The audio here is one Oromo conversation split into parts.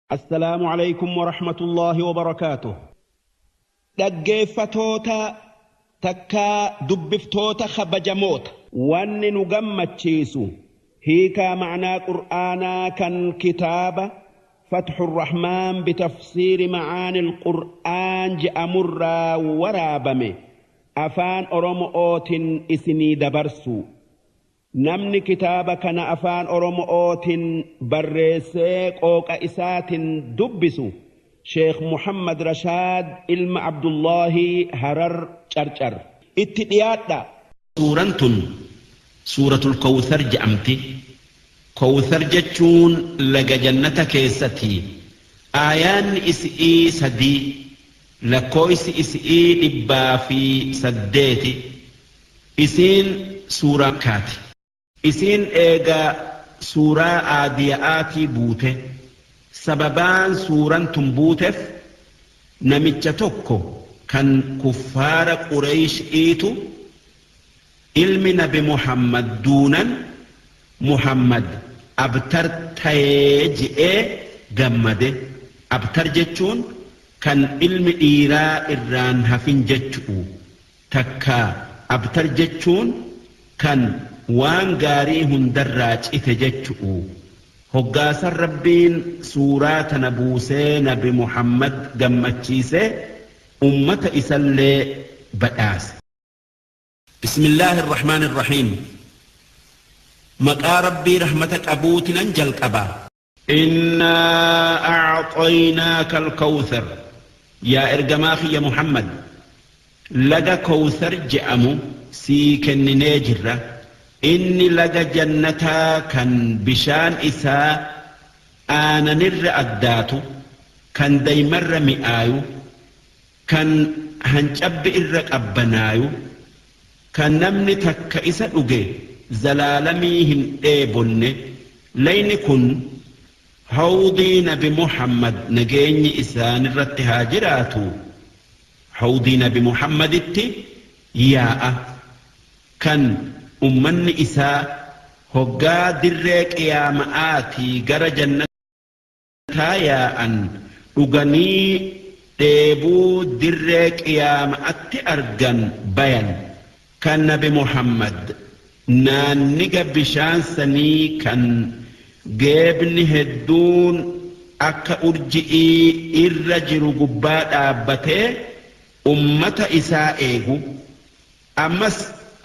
Assalaamu alaykum wa rahmatullaahi wa barakaatuh. Dhaggeeffatoota takkaa dubbiftoota kabajamoota. Wanni nu gammachiisu hiikaa ma'naa Qur'aanaa kan kitaaba Fatxu Rahmaan bitafsiiri ma'aanil Qur'aan je'amurraa waraabame afaan Oromo'ootin isinii dabarsu. Namni kitaaba kana afaan Oromo'ootin barreessee qooqa isaatin dubbisu Sheekh Muhammad Rashaad ilma Abdullaahii Harar Carcar. Itti dhiyaadha. Suuraan tun suuratul Kawthar je'amti. Kawthar jechuun laga jannata keessati. Aayaanni isi'ii 3, lakkooysi isi'ii 108. Isiin suuraa Makkaati. Isiin eega suuraa Aadiya'aatii buute. Sababaan suuran tun buutef namicha tokko kan kuffaara qureyshi'iitu ilmi nabi Muhammad duunan Muhammad abtar tayee je'ee gammade. Abtar jechuun kan ilmi dhiiraa irraan hafin jechu'u. Takkaa abtar jechuun kan waan gaarii hundarraa cite jechu'u. Hoggaa san Rabbiin suuraa tana buusee nabi Muhammad gammachiisee ummata isallee badhaase. Bismillaahi rrahmaani rrahiim Maqaa Rabbii rahmata qabuutinan jalqaba. Innaa a'xaynaaka alkawthar Yaa ergamaa kiyya Muhammad laga kawthar je'amu sii kenninee jirra. Inni laga jannataa kan bishaan isaa aananirra addaatu, kan daymarra mi'aayu, kan hancabbi irra qabbanaayu, kan namni takka isa dhuge zalaalamii hin dheebonne. Layni kun hawdii nabi Muhammad nageenyi isaanirratti haa jiraatuu, hawdii nabi Muhammaditti yaa'a. Kan ummanni isaa hoggaa dirree qiyaama'aatii gara jannataa yaa'an dhuganii dheebuu dirree qiyaama'atti argan bayan. Kan nabi Muhammad naanniga bishaan sanii kan geebni hedduun akka urji'ii irra jiru gubbaa dhaabbatee ummata isaa eegu. Ammas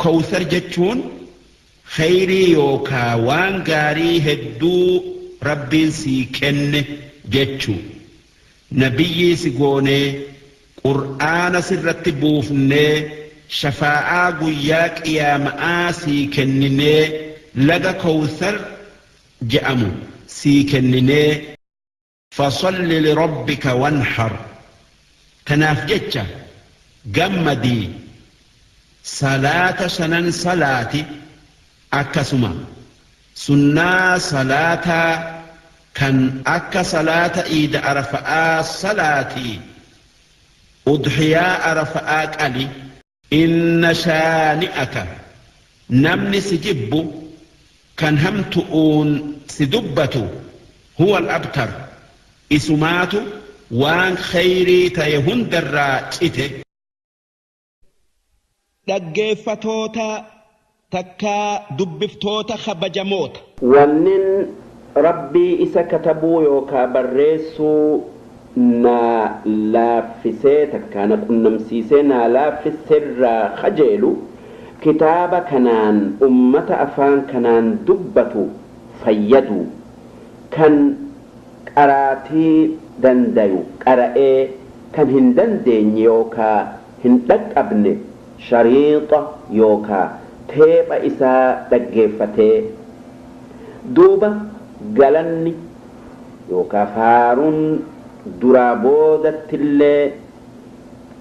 kowthar jechuun kheyrii yookaa waan gaarii hedduu Rabbiin sii kenne jechu. Nabiyyii si goonee, qur'aana sirratti buufnee, shafaa'aa guyyaa qiyaama'aa sii kenninee, laga kowthar je'amu sii kenninee. Fasalli lirabbika wanhar tanaaf jecha gammadii salaata shanan salaati akkasuma sunnaa salaataa kan akka salaata iida arafa'aa salaatii udhiyaa arafa'aa qali. Inna shaani'aka namni si jibbu kan hamtu'uun si dubbatu huwal abtar isumaatu waan kheyrii taye hundarraa cite. Dhaggeeffatoota takkaa dubbiftoota kabajamoota. Wannin Rabbii isa katabuu yookaa barreessuu naa laaffisee takkaa na qunnamsiisee naa laaffisserraa khajeelu kitaaba kanaan ummata afaan kanaan dubbatu fayyaduu. Kan qaraatii dandayu qara'ee kan hin dandeenye yookaa hin dhaqqabne shariixa yookaa teepha isaa dhaggeeffatee duuba galanni yookaa faaruun duraa boodattillee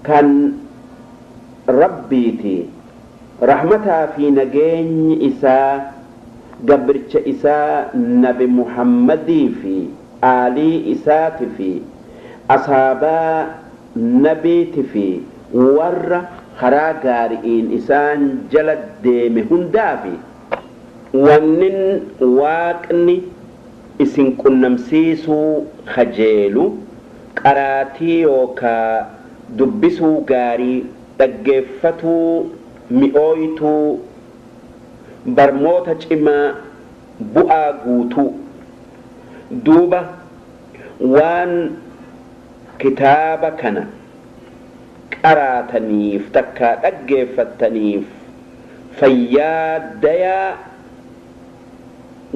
kan Rabbiiti rahmataa fi nageenyi isaa gabricha isaa nabi Muhammadii fi aalii isaati fi asaabaa nabiiti fi warra karaa gaari'iin isaan jala deeme hundaafi. Wannin Waaqni Isin qunnamsiisuu kajeelu, qaraatii yookaa dubbisuu gaarii, dhaggeeffatuu mi'ooytuu, barmoota cimaa bu'aa guutuu. Duuba waan kitaaba kana qaraataniif takkaa dhaggeeffattaniif fayyaa dayaa,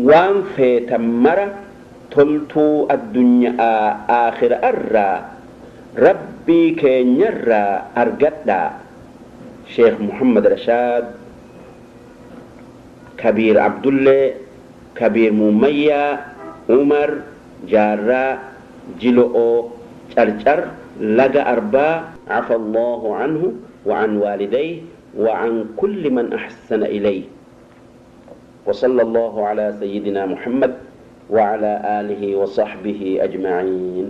waan feetan mara toltuu addunyaa aakhira irraa Rabbii keenyarraa argadhaa. Sheekh Muhammad Rashaad Kabiir Abdullee Kabiir Muummayyaa Umar Jaarraa Jilo'oo Carcar Laga Arbaa. عفى الله عنه وعن والديه وعن كل من أحسن إليه، وصلى الله على سيدنا محمد وعلى آله وصحبه أجمعين.